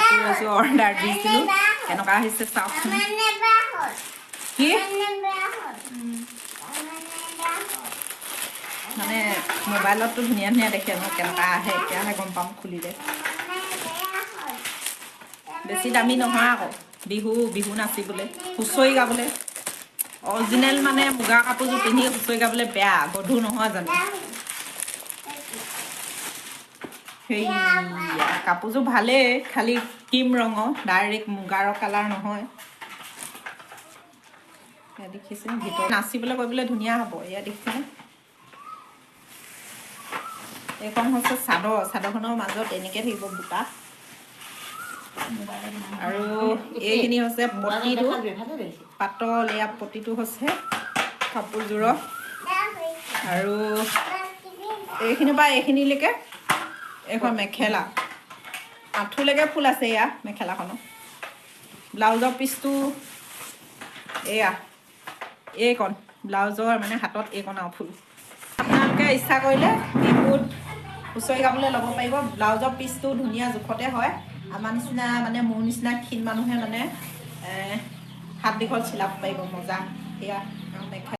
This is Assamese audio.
কাপোৰ এযোৰ অৰ্ডাৰ দিছিলোঁ, কেনেকুৱা আহিছে চাওকচোন। কি মানে মোবাইলততো ধুনীয়া ধুনীয়া দেখে ন, কেনেকুৱা আহে এতিয়াহে গম পাম খুলিলে। বেছি দামী নহয় আকৌ, বিহু বিহু নাচিবলৈ, হুঁচৰি গাবলৈ। অৰিজিনেল মানে মুগা কাপোৰযোৰ পিন্ধি হুঁচৰি গাবলৈ বেয়া, গধুৰ নহয় জানো? সেইয়া কাপোৰযোৰ ভালেই, খালি ক্ৰীম ৰঙৰ, ডাইৰেক্ট মুগাৰ কালাৰ নহয়। এয়া দেখিছে, ভিতৰত নাচিবলৈ কৰিবলৈ ধুনীয়া হ'ব। এয়া দেখিছেনে? এইখন হৈছে চাদৰ, চাদৰখনৰ মাজত এনেকৈ থাকিব বুটা। আৰু এইখিনি হৈছে পতিটো, পাতল। এয়া পতিটো হৈছে কাপোৰযোৰৰ। আৰু এইখিনিৰ পৰা এইখিনিলৈকে এইখন মেখেলা, আঁঠুলৈকে ফুল আছে এয়া মেখেলাখনৰ। ব্লাউজৰ পিচটো এয়া এইকণ, ব্লাউজৰ মানে হাতত এইকণ আৰু ফুল। আপোনালোকে ইচ্ছা কৰিলে বিহুত হুঁচৰি গাবলৈ ল'ব পাৰিব। ব্লাউজৰ পিচটো ধুনীয়া জোখতে হয়। আমাৰ নিচিনা মানে মোৰ নিচিনা ক্ষীণ মানুহে মানে হাত দীঘল চিলাব পাৰিব, মজা। এয়া মেখেলা।